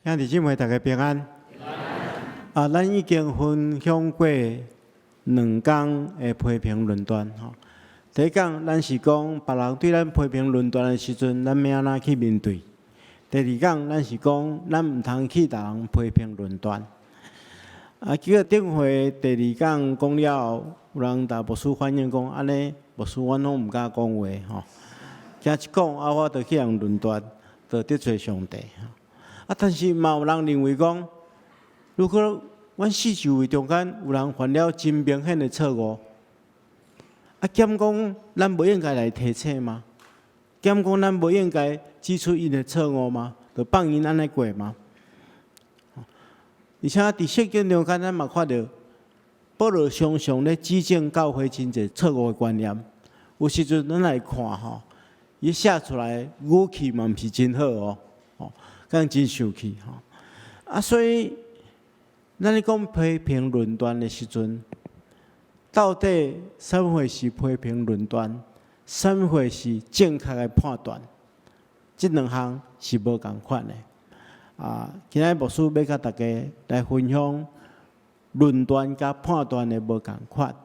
兄弟姊妹，大家平安。啊，咱已經分享過兩講的批評論斷吼。第一講，咱是講別人對咱批評論斷的時陣，咱欲按怎去面對？第二講，咱是講咱毋通去共人批評論斷。啊，結果頂回第二講講了後，有人共牧師反映講，按呢牧師阮攏毋敢講話吼，驚一講啊，我就去予人論斷，就得罪上帝。啊，但是嘛有人認為講，如果阮四周圍中間有人犯了真明顯的錯誤，啊，敢講咱無應該來提醒嗎？敢講咱無應該指出𪜶的錯誤嗎？就放𪜶按呢過嗎？而且佇聖經中間，咱嘛看著保羅常常咧指正教會真濟錯誤的觀念。有時陣咱來看吼，伊寫出來語氣嘛毋是真好哦，吼，敢真生氣吼。啊，所以咱咧講批評論斷的時陣，到底啥物貨是批評論斷，啥物貨是正確的判斷？這兩項是無仝款的。啊，今仔牧師欲共大家來分享論斷佮判斷的無仝款。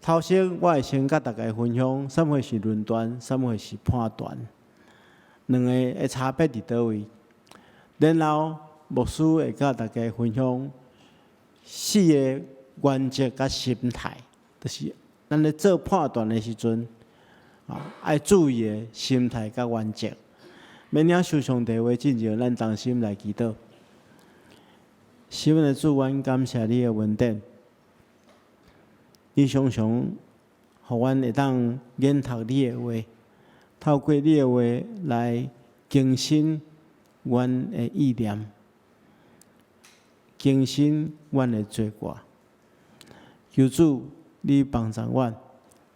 頭先我會先共大家分享啥物是論斷，啥物是判斷，兩個的差別佇佗位。然後牧師會共大家分享四個原則佮心態，就是咱咧做判斷的時陣，啊，愛注意的心態佮原則。欲領受上帝話進前，咱同心來祈禱。是阮的主，阮感謝你的恩典，你常常予阮會當研讀你的話，透過你的話來更新阮的意念，更新阮的做卦。求主，你幫助阮，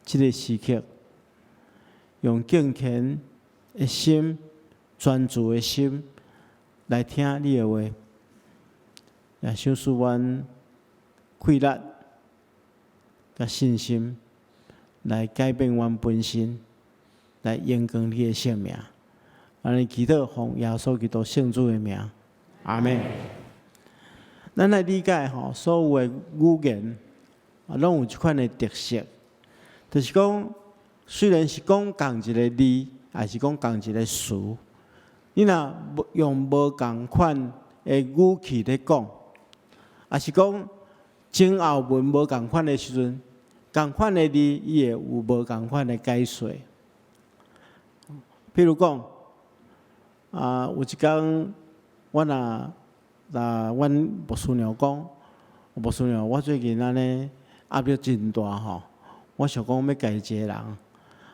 這个時刻用敬虔的心、專注的心來聽你的話，也賞賜阮氣力、佮信心來改變阮本身，來榮光你的聖名。按呢祈禱，奉耶穌基督聖主的名，阿們。咱來理解吼，所有的語言啊，攏有這款的特色，就是講，雖然是講仝一个字，抑是講仝一个詞，你若用無仝款的語氣咧講，抑是講前後文無仝款的時陣，仝款的字，伊會有無仝款的解說。譬如講，啊，有一工，我若若阮牧師娘講，牧師娘，我最近按呢壓力真大吼，我想講欲家己一个人，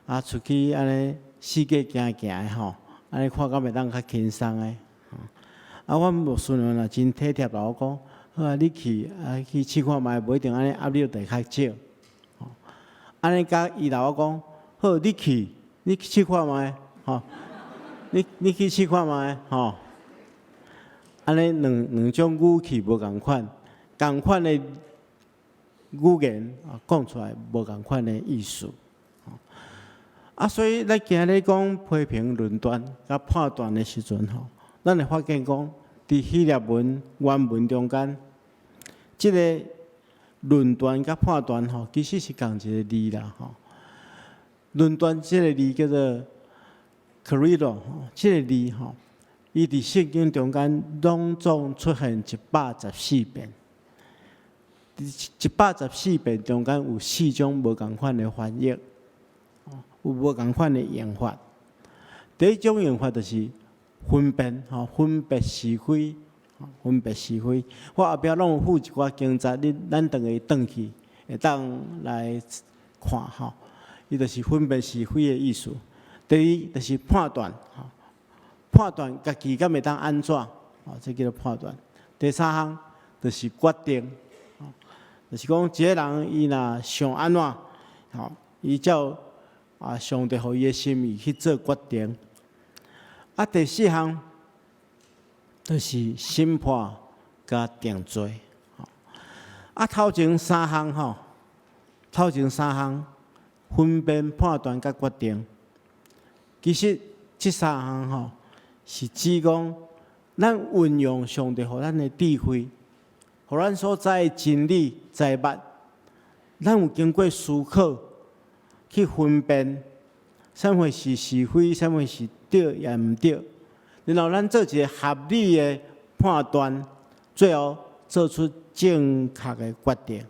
啊，出去按呢四界行行的吼，按呢看敢會當較輕鬆的。啊，阮牧師娘若真體貼啦，我講，好啊，你去啊去試看覓，無一定按呢壓力就會較少。按呢佮伊老我講，好，你去，你去試看覓，吼，你去試看覓，吼。按呢兩種語氣無仝款，仝款的語言啊，講出來無仝款的意思。啊，所以咱今日講批評論斷佮判斷的時陣吼，咱會發現講，佇希臘文原文中間，這个論斷佮判斷吼，其實是仝一個字啦吼。論斷這个字叫做 krino，這个字吼，伊佇聖經中間攏總出現114遍。114遍中間有四種無仝款的翻譯，有無仝款的用法。第一種用法就是分辨，吼，分別是非，分別是非。我後壁攏有附一寡經節，你咱轉去轉去，會當來看吼。伊就是分別是非的意思。第二就是判斷，吼，判斷家己敢會當按怎，吼，這叫做判斷。第三項就是決定，就是講一個人伊若想按怎，吼，伊照啊上帝予伊的心意去做決定。啊，第四項就是審判佮定罪。啊，頭前三項吼，頭前三項分辨、判斷佮決定，其實這三項吼是指講咱運用上帝予咱的智慧，予咱所知的真理、知物，咱有經過思考去分辨，啥物是是非，啥物是對抑毋對，然後咱做一個合理的判斷，最後做出正確的決定。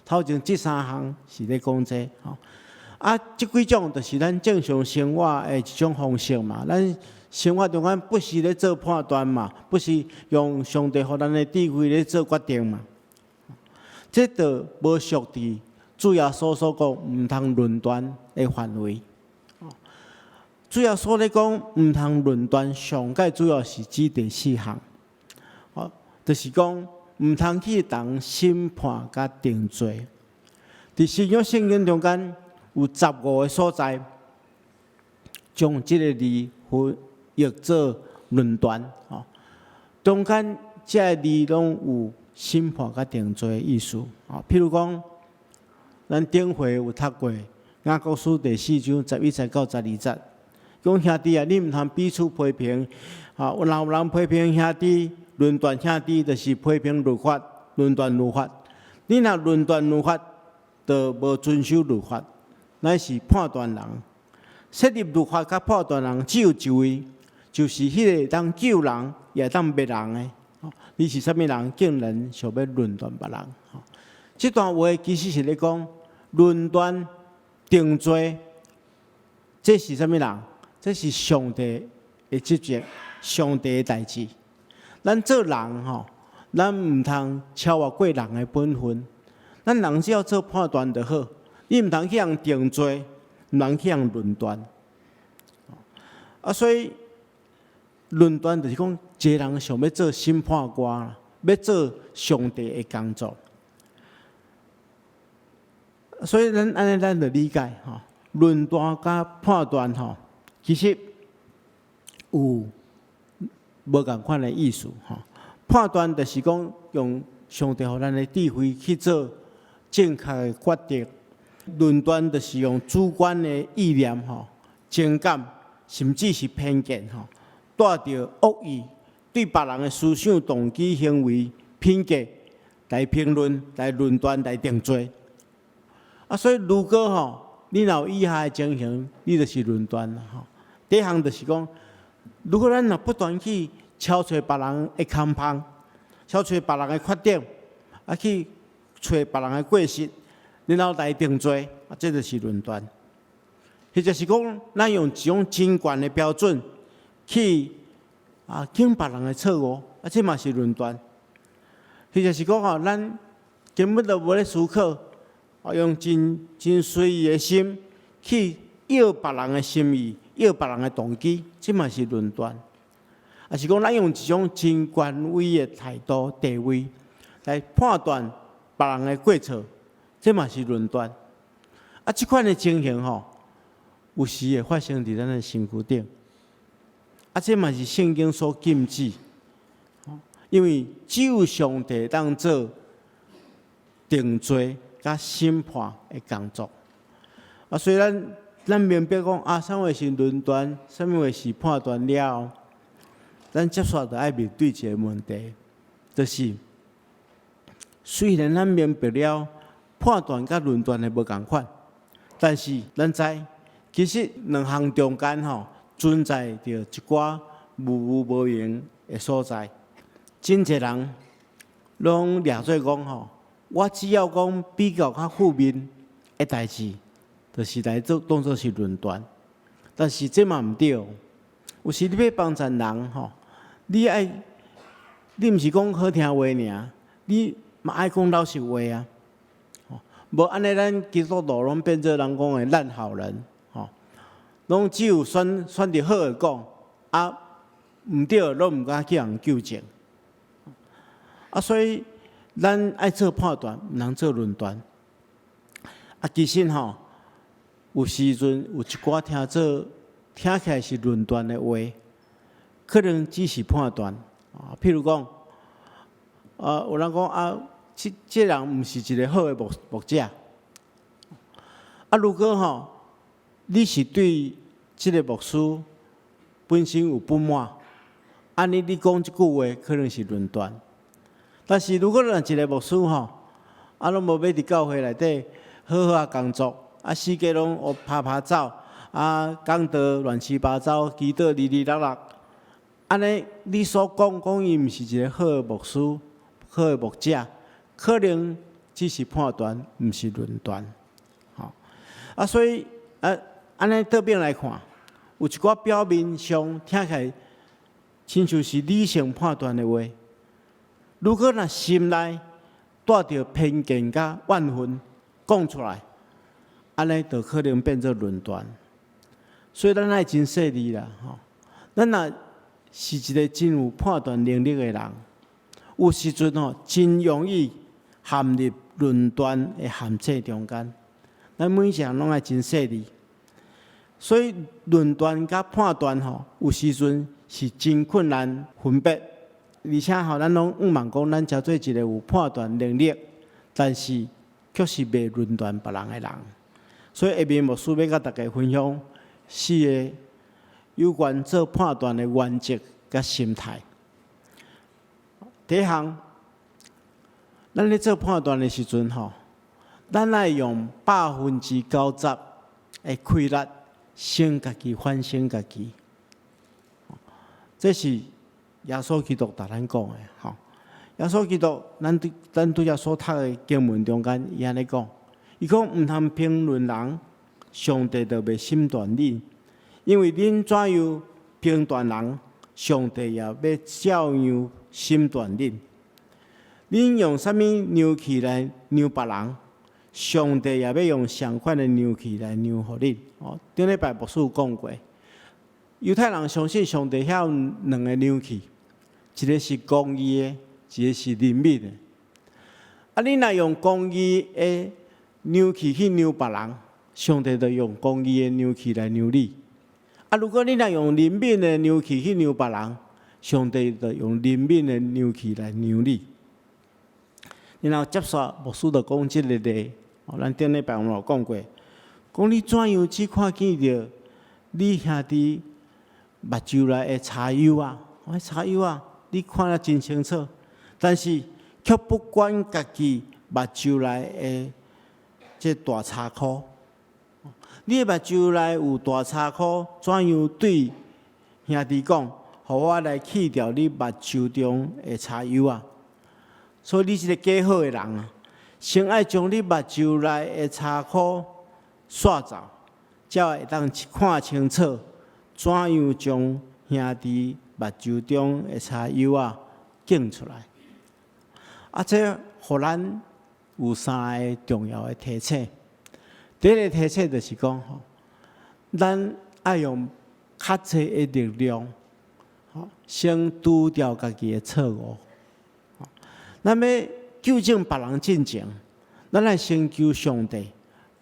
頭前這三項是咧講這個，吼。啊，這幾種就是咱正常生活的一種方式嘛。咱生活中間不時咧做判斷嘛，不時用上帝予咱的智慧咧做決定嘛。這就無屬佇主耶穌所講毋通論斷的範圍。主耶穌咧講毋通論斷，上蓋主要是指第四項，哦，就是講毋通去共審判佮定罪。佇新約聖經中間有15個所在，將這个字翻譯做論斷，吼，中間這个字攏有審判佮定罪的意思，吼，譬如講，咱頂回有讀過雅各書第四章11節到12節，講兄弟啊，你毋通彼此批評，吼，若有人批評兄弟、論斷兄弟，就是批評律法、論斷律法。你若論斷律法，就無遵守律法，乃是判斷人。設立律法佮判斷人，只有一位，就是彼個會當救人，也會當滅人的。你是啥物人，竟然想欲論斷別人？這段話其實是咧講論斷定罪，這是啥物人？這是上帝的職責，上帝的代誌。咱做人吼，咱毋通超越過人的本分。咱人只要做判斷就好，你毋通去予人定罪，毋通去予人論斷。啊，所以論斷就是講，一個人想欲做審判官，欲做上帝的工作。所以咱按呢，咱就理解吼，論斷佮判斷吼，其實有無仝款的意思吼。判斷就是講用上帝予咱的智慧去做正確的決定，論斷就是用主觀的意念吼、情感，甚至是偏見吼，帶著惡意對別人的思想、動機、行為、品格來評論、來論斷、來定罪。啊，所以如果吼，你若有以下的情形，你就是論斷啦吼。第一項就是講，如果咱若不斷去敲揣別人的空縫，敲揣別人的缺點，啊去揣別人的過失，然後來定罪，啊，這就是論斷。或者是講，咱用一種真懸的標準去檢別人的錯誤，啊，這嘛是論斷。或者是講吼，咱根本就無咧思考，用真真隨意的心去臆別人的心意，臆別人的動機，這嘛是論斷。抑是講，咱用一種真權威的態度、地位來判斷別人的過錯，這嘛是論斷。啊，這款的情形吼，有時會發生佇咱的身軀頂。啊，這嘛是聖經所禁止，因為只有上帝會當做定罪佮審判的工作。啊，所以咱明白講啊，啥物是論斷，啥物是判斷了後，咱接續就愛面對一个問題，就是雖然咱明白了判斷佮論斷的無仝款，但是咱知其實兩項中間吼存在著一寡模糊無明的所在。真濟人攏掠做講吼，我只要講比較較負面的代誌，就是來做當做是論斷。但是這嘛毋對。有時你欲幫贊人吼，你愛，你毋是講好聽話爾，你嘛愛講老實話啊。無按呢，咱基督徒攏變做人講的爛好人，吼，攏只有選選著好的講，啊，毋對攏毋敢去予人糾正。啊，所以咱愛做判斷，毋通做論斷。啊，其實吼，有時陣有一寡聽做聽起來是論斷的話，可能只是判斷。啊，譬如講，啊，有人講啊，這這人毋是一个好的牧牧者。啊，如果吼，你是對這个牧師本身有不滿，按呢你講這句話可能是論斷。但是如果若一個牧師吼，啊攏無欲佇教會內底好好仔工作，啊四界攏烏趴趴走，啊講道亂七八糟，祈禱離離落落，按呢你所講講伊毋是一個好的牧師，好的牧者，可能只是判斷，毋是論斷。吼，啊所以啊按呢倒轉來看，有一寡表面上聽起來親像是理性判斷的話，如果若心內帶著偏見佮怨恨講出來，按呢就可能變做論斷。所以咱愛真細膩啦，吼！咱若是一個真有判斷能力的人，有時陣吼真容易陷入論斷的陷阱中間。咱每一個人攏愛真細膩，所以論斷佮判斷吼，有時陣是真困難分別。而且吼，咱攏向望講，咱成做一個有判斷能力，但是卻是袂論斷別人的人。所以下面牧師欲佮大家分享四個有關做判斷的原則佮心態。第一項，咱咧做判斷的時陣吼，咱愛用90%的氣力，先家己反省家己。這是耶穌基督共咱講的，吼。耶穌基督，咱拄才所讀的經文中間，伊按呢講，伊講毋通評論人，上帝就袂審斷恁，因為恁怎樣評斷人，上帝也欲照樣審斷恁。恁用啥物量器來量別人，上帝也欲用相款的量器來量予恁。哦，頂禮拜牧師有講過，猶太人相信上帝遐有兩个量器，一个是公義的，一個是憐憫的。啊，你若用公義的量器去量別人，上帝就用公義的量器來量你。啊，如果你若用憐憫的量器去量別人，上帝就用憐憫的量器來量你。然後接續牧師就講這個例，咱頂禮拜有講過，講你怎樣只看見著你兄弟目睭內的柴莠仔，哦，柴莠仔，你看得真清楚，但是卻不管家己目睭內的這大柴箍。你的目睭內有大柴箍，怎樣對兄弟講，予我來去掉你目睭中的柴莠仔？所以你這個假好的人啊，先愛將你目睭內的柴箍刷走，才會當看清楚，怎樣將兄弟目睭中的柴莠仔揀出來。啊，這予咱有三个重要的提醒。第一个提醒就是講，吼，咱愛用較濟的力量，先除掉家己的錯誤。咱欲糾正別人進前，咱愛先求上帝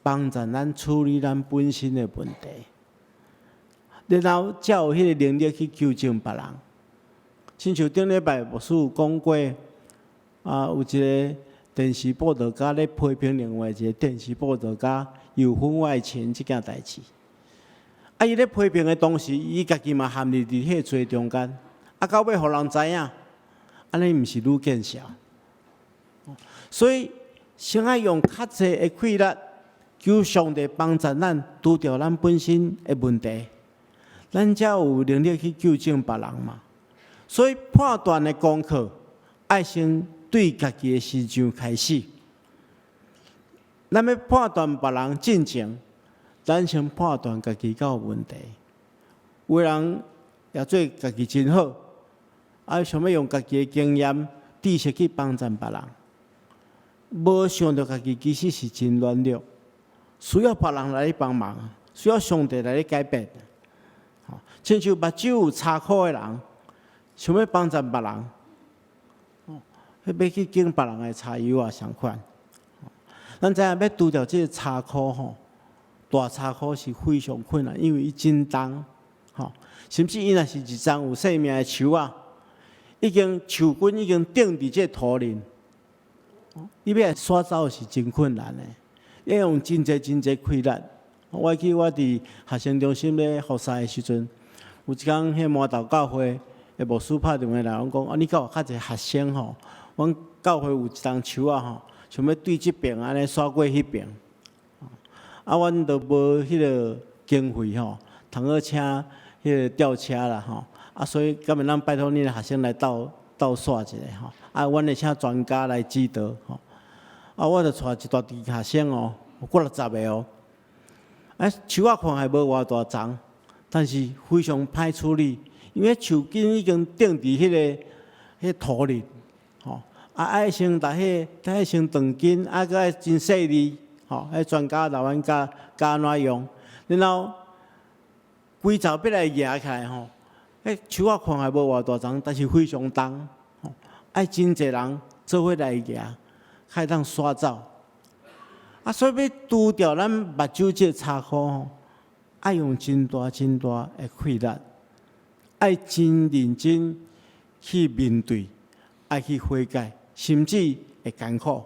幫助咱處理咱本身的問題，然後才有彼个能力去糾正別人。親像頂禮拜牧師有講過，啊，有一个電視報道家咧批評另外一个電視報道家有婚外情這件代誌。啊，伊咧批評的同時，伊家己嘛陷入佇彼个罪中間，啊，到尾予人知影，按呢毋是愈見笑。所以，先愛用較濟的氣力，求上帝幫助咱除掉咱本身的問題，咱才有能力去糾正別人嘛。所以判斷的功課，愛先對家己的身上開始。咱欲判斷別人進前，咱先判斷家己敢有問題。有的人也做家己真好，啊，想欲用家己的經驗、知識去幫助別人，無想著家己其實是真軟弱，需要別人來幫忙，需要上帝來改變。親像目睭有柴箍的人，想欲幫助別人，欲去揀別人的柴莠仔相款。咱知影欲除掉這个柴箍吼，大柴箍是非常困難，因為伊真重，吼，甚至伊若是一叢有生命的樹仔，已經樹根已經釘佇這个土裡，你欲刷走是真困難的，要用真濟真濟氣力。我記我佇學生中心咧服侍的時陣，有一工彼個麻豆教會的牧師拍電話來，阮講啊，你敢有較濟學生吼？阮教會有一棟樹仔吼，想欲對這爿按呢徙過彼爿，啊，阮都無彼个經費吼，通好請彼个吊車啦吼，啊，所以敢會當拜託恁的學生來鬥鬥徙一下吼，啊，阮會請專家來指導吼，啊，我就帶一大群學生哦，有幾若十个哦，啊，樹仔看起來無偌大叢，但是非常歹處理，因為樹根已經釘佇彼个土裡，吼，啊，愛先共彼個，愛先斷根，啊，閣愛真細膩，吼，彼專家來阮教教按怎用，然後規槽欲來夯起來吼，彼樹仔看起來無偌大叢，但是非常重，吼，愛真濟人做伙來夯，才會當徙走。啊，所以欲除掉咱目睭這个柴箍吼，愛用真大真大的氣力，愛真認真去面對，愛去悔改，甚至會艱苦。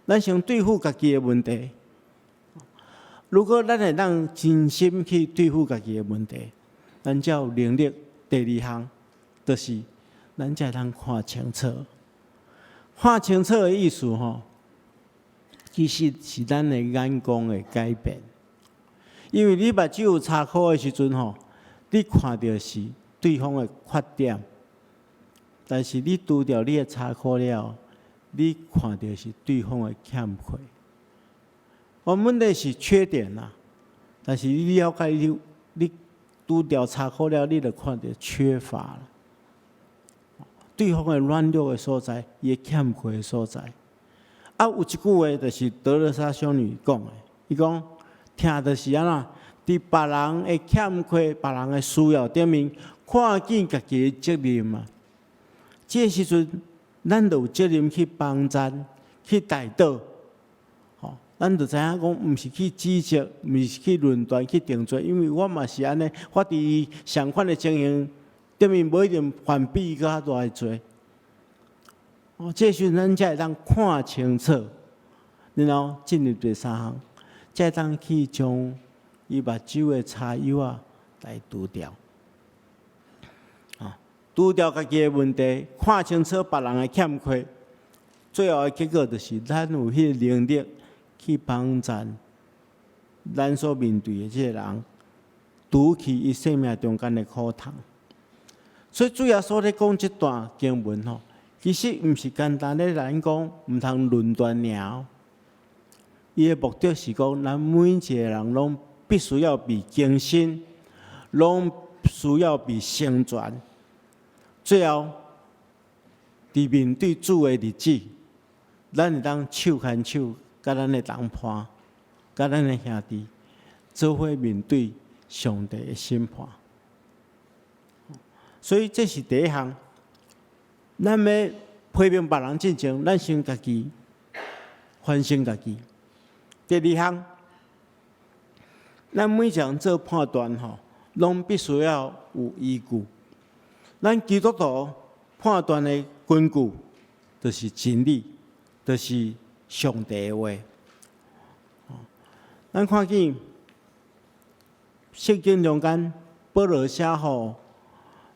咱先對付家己的問題。如果咱會當真心去對付家己的問題，咱才有能力。第二項，就是咱才會當看清楚。看清楚的意思吼，其實是咱的眼光會改變。因為你目睭有柴箍的時陣吼，你看著是對方的缺點，但是你除掉你的柴箍了，你看著是對方的欠缺。我問題是缺點啦，但是你了解你，你除掉柴箍了，你就看著缺乏啦。對方的軟弱的所在，伊的欠缺的所在。啊，有一句話就是德肋撒修女講的，伊講疼就是按怎，佇別人的欠缺、別人的需要頂面，看見家己的責任啊。這個時陣，咱就有責任去幫贊、去代禱。吼，咱就知影講，毋是去指責，毋是去論斷、去定罪，因為我嘛是按呢，我佇相款的情形頂面，無一定犯比伊閣較大的罪。哦，這時陣咱才會當看清楚，然後進入第三項，才會當去將伊目睭的柴幼仔來除掉。啊，除掉家己的問題，看清楚別人的欠缺，最後的結果就是咱有彼个能力去幫贊咱所面對的這个人，除去伊生命中間的苦痛。所以主耶穌咧講這段經文吼，其實毋是簡單咧來講，毋通論斷爾。伊的目的是講，咱每一個人攏必須要被更新，攏需要被成全。最後，佇面對主的日子，咱會當手牽手，佮咱的同伴，佮咱的兄弟，做伙面對上帝的審判。所以這是第一項。咱欲批評別人進前，咱先家己反省家己。第二項，咱每一項做判斷吼，攏必須要有依據。咱基督徒判斷的根據，就是真理，就是上帝的話。咱看見聖經中間，保羅寫予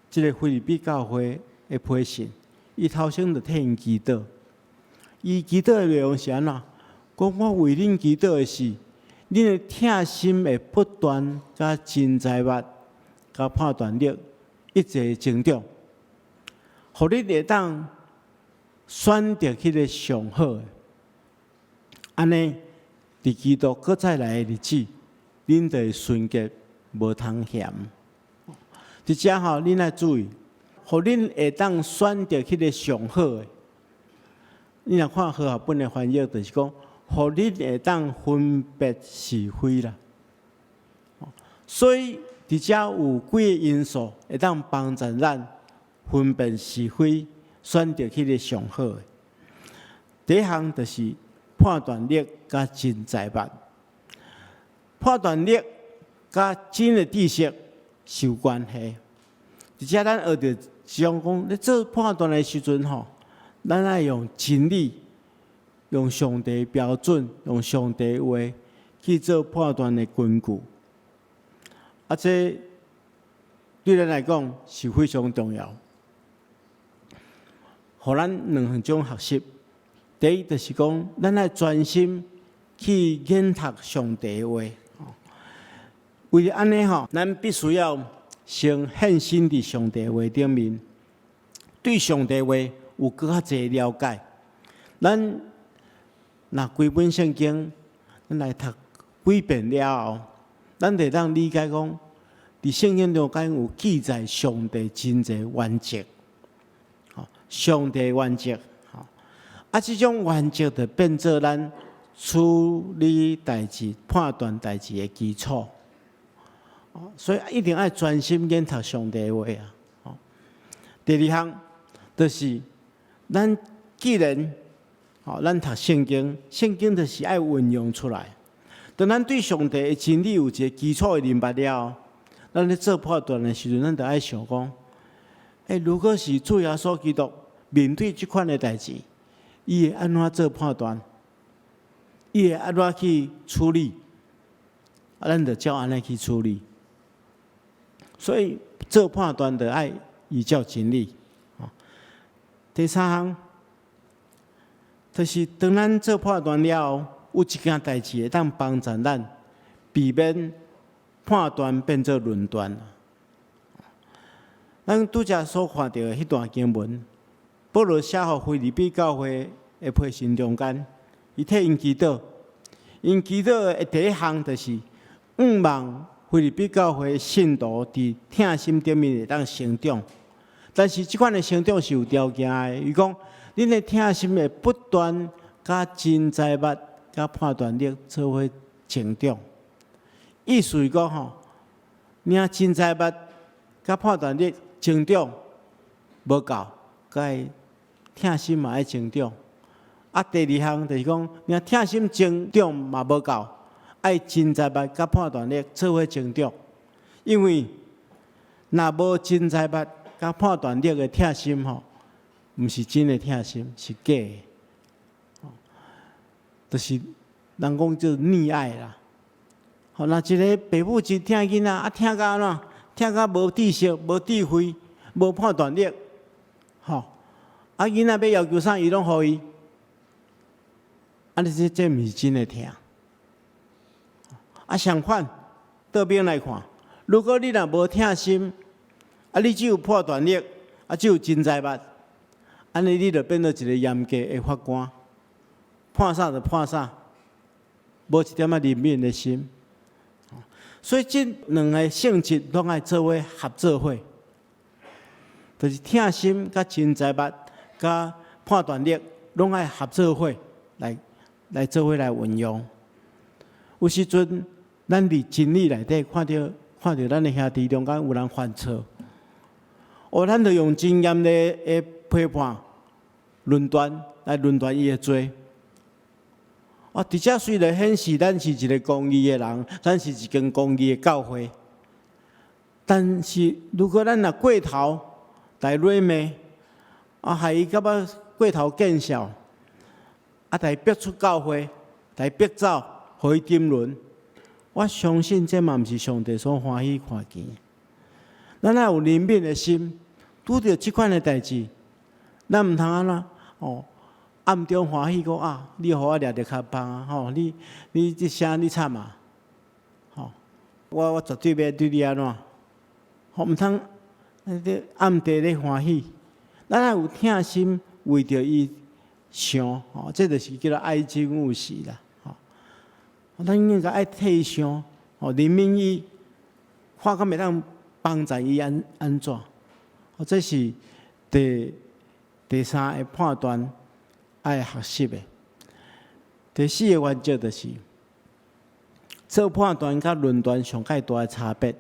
這个腓立比教會的批信，伊頭先就替𪜶祈禱。伊祈禱的內容是按怎？講我為恁祈禱的是，恁的疼心會不斷佮真才物、佮判斷力一齊增長，予恁會當選擇彼个上好的。按呢，佇基督閣再來的日子，恁就會純潔無通嫌。佇遮吼，恁愛注意，予恁會當選擇彼个上好的。你若看和合本的翻譯，就是講，予恁會當分別是非啦。所以佇遮有幾個因素會當幫助咱分辨是非，選擇彼个上好的。第一項就是判斷力佮真才物，判斷力佮真的知識是有關係。佇遮咱學著一種講，咧做判斷的時陣吼，咱愛用真理，用上帝標準，用上帝話去做判斷的根據。啊，這對咱來講是非常重要。予咱兩項種學習。第一就是講，咱愛專心去研讀上帝的話。為著按呢吼，咱必須要先獻身佇上帝話頂面，對上帝話有閣較濟了解。咱若規本聖經，咱來讀幾遍了後，咱就會當理解講，佇聖經中間有記載上帝真濟原則，吼，上帝原則，吼，啊，這種原則就變做咱處理代誌、判斷代誌的基礎。所以一定愛專心研讀上帝的話啊！吼，第二項就是咱既然吼，咱讀聖經，聖經就是愛運用出來。當咱對上帝的真理有一個基礎的認捌了後，咱咧做判斷的時陣，咱就愛想講：欸，如果是主耶穌基督面對這款的代誌，伊會按怎做判斷？伊會按怎去處理？啊，咱就照按呢去處理。所以做判斷就愛依照真理。第三項，就是當咱做判斷了後，有一件代誌會當幫助咱避免判斷變做論斷。咱拄才所看著的彼段經文，保羅寫予腓立比教會的批信中間，伊替𪜶祈禱，𪜶祈禱的第一項就是向望腓立比教會信徒佇疼心頂面會當成長，但是這款的成長是有條件的。伊講，恁的疼心會不斷佮真知物、佮判斷力做伙成長。意思是講吼，領真知物佮判斷力成長無夠，該疼心嘛愛成長。啊，第二項就是講，領疼心成長嘛無夠。愛真知物佮判斷力做伙成長，因為若無真知物佮判斷力的疼心吼，毋是真的疼心，是假的，就是人講叫溺愛啦。吼，若一个爸母真疼囡仔，啊疼甲按怎？疼甲無知識、無智慧、無判斷力，吼，啊囡仔欲要求啥，伊攏予伊，啊你這毋是真的疼。啊，相反，倒邊來看，如果你若無疼心，啊，你只有判斷力，啊，只有真知物，按呢你就變做一個嚴格的法官，判啥就判啥，無一點仔憐憫的心。所以這兩个性質攏愛做伙合做伙，就是疼心佮真知物佮判斷力攏愛合做伙來做伙來運用。有時陣，咱佇真理內底看著咱的兄弟中間有人犯錯，哦，咱就用真嚴厲的批判、論斷來論斷伊的罪。哦，佇遮雖然顯示咱是一个公義的人，咱是一間公義的教會，但是如果咱若過頭來辱罵，啊，害伊感覺過頭見笑，啊，共伊逼出教會，共伊逼走，予伊沉淪，我相信這嘛毋是上帝所歡喜看見。咱愛有憐憫的心，拄著這款的代誌，咱毋通按怎哦，暗中歡喜講啊，你予我掠著較重啊，吼！你這聲你慘啊，吼！我絕對欲對你按怎，吼！毋通暗地咧歡喜，咱愛有疼心為著伊想，吼！這就是叫做愛憎惡時啦，吼！咱應該愛替伊想，吼！憐憫伊，看敢會當幫助伊按怎，哦，這是第三个判斷愛學習的。第四个原則就是做判斷佮論斷上蓋大的差別。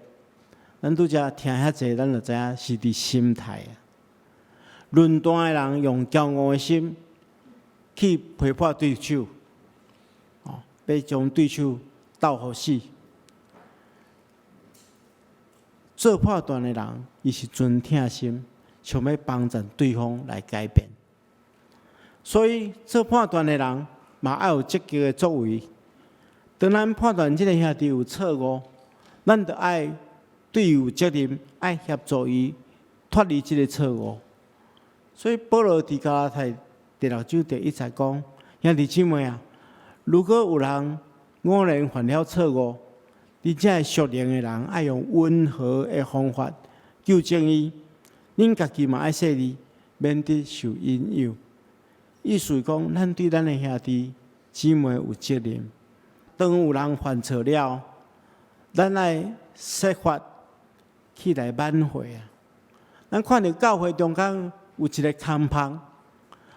咱拄才聽遐濟，咱就知影是佇心態啊。論斷的人用驕傲的心去批判對手，哦，欲將對手鬥予死。做判斷的人，伊是存疼心，想欲幫助對方來改變。所以做判斷的人嘛愛有積極的作為。當咱判斷這个兄弟有錯誤，咱就愛對伊有責任，愛協助伊脫離這个錯誤。所以保羅佇加拉太第六章第一節講：兄弟姊妹啊，如果有人偶然犯了錯誤，恁這个屬靈的人愛用溫和的方法糾正伊，恁家己嘛愛細膩，免得受引誘。意思是講，咱對咱的兄弟姊妹有責任。當有人犯錯了，咱愛設法去來挽回啊！咱看著教會中間有一个空縫，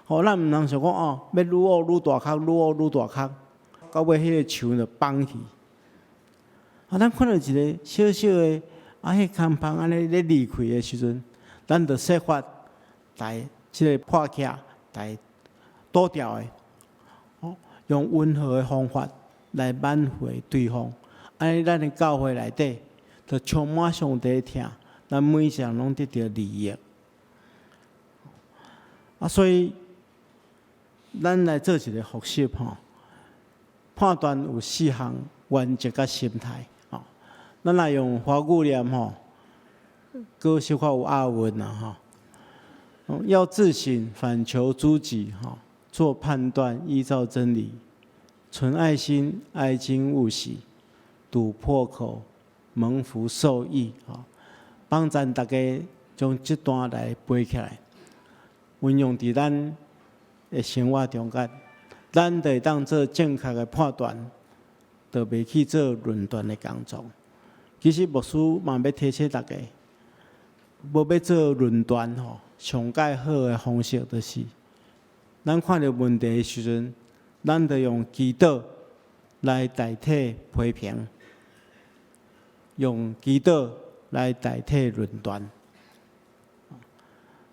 吼，咱毋通想講哦，欲愈挖愈大空，愈挖愈大空，到尾彼个牆就崩去。啊，咱看著一个小小的啊，彼空縫按呢咧裂開的時陣，咱就設法來這个破起來堵牢的，哦，用溫和的方法來挽回對方。按呢，咱的教會內底就充滿上帝的疼，咱每一個人攏得著利益。啊，所以咱來做一个複習吼，判斷有四項原則佮心態。吼，咱來用華語念吼，閣小可有押韻啦吼。要自省，反求諸己，吼，做判斷，依照真理，存愛心，哀矜勿喜，堵破口，蒙福受益。吼，幫贊大家將這段來背起來，運用佇咱的生活中間，咱就會當做正確的判斷，就袂去做論斷的工作。其實牧師嘛欲提醒大家，無欲做論斷吼，上蓋好的方式就是，咱看著問題的時陣，咱就用祈禱來代替批評，用祈禱來代替論斷。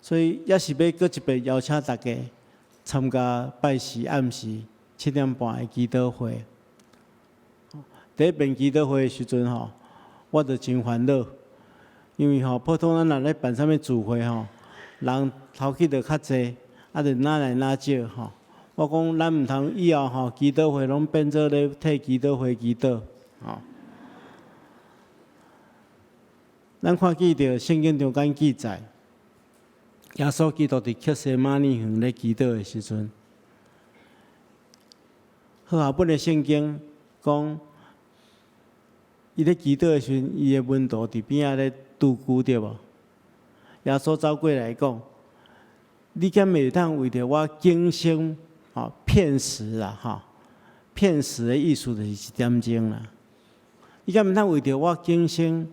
所以也是欲閣一遍邀請大家參加拜四暗時7點半的祈禱會。第一遍祈禱會的時陣吼，我就真煩惱，因為吼普通咱若咧辦啥物聚會吼，人頭去就較濟，啊，就若來若少吼。我講咱毋通以後吼祈禱會攏變做咧替祈禱會祈禱吼。咱看見著聖經中間記載，耶穌基督佇客西馬尼園咧祈禱的時陣，和合本的聖經講，伊咧祈禱的時陣，伊的門徒佇邊仔咧拄久對無？耶穌走過來講：你敢會當為著我警醒？吼，片時啦，吼，片時的意思就是一點鐘啦。你敢會當為著我警醒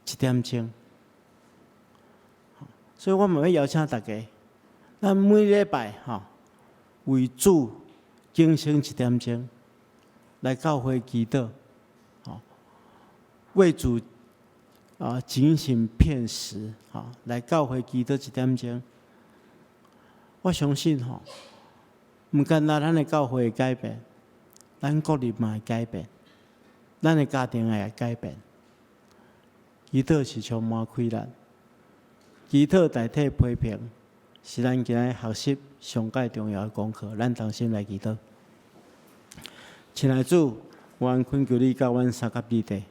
一點鐘？所以我嘛欲邀請大家，咱每禮拜吼為主警醒一點鐘，來教會祈禱，吼，為主啊警醒片時，吼，來教會祈禱一點鐘。我相信吼，毋干焦咱的教會會改變，咱國人嘛會改變，咱的家庭也會改變。祈禱是充滿氣力，祈禱代替批評，是咱今仔日學習上蓋重要的功課。咱同心來祈禱。親愛的主，阮懇求你佮阮相佮彼得，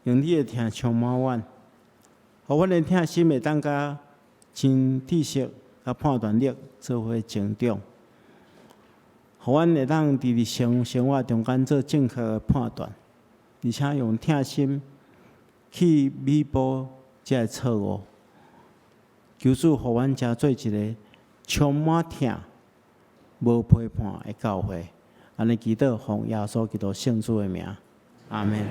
用你的疼充滿阮，予阮的疼心會當佮真知識佮判斷力做伙成長，予阮會當佇日常生活中間做正確的判斷，而且用疼心去彌補這个錯誤。求主予阮成做一个充滿疼、無批判的教會。按呢祈禱，奉耶穌基督聖主的名，阿們。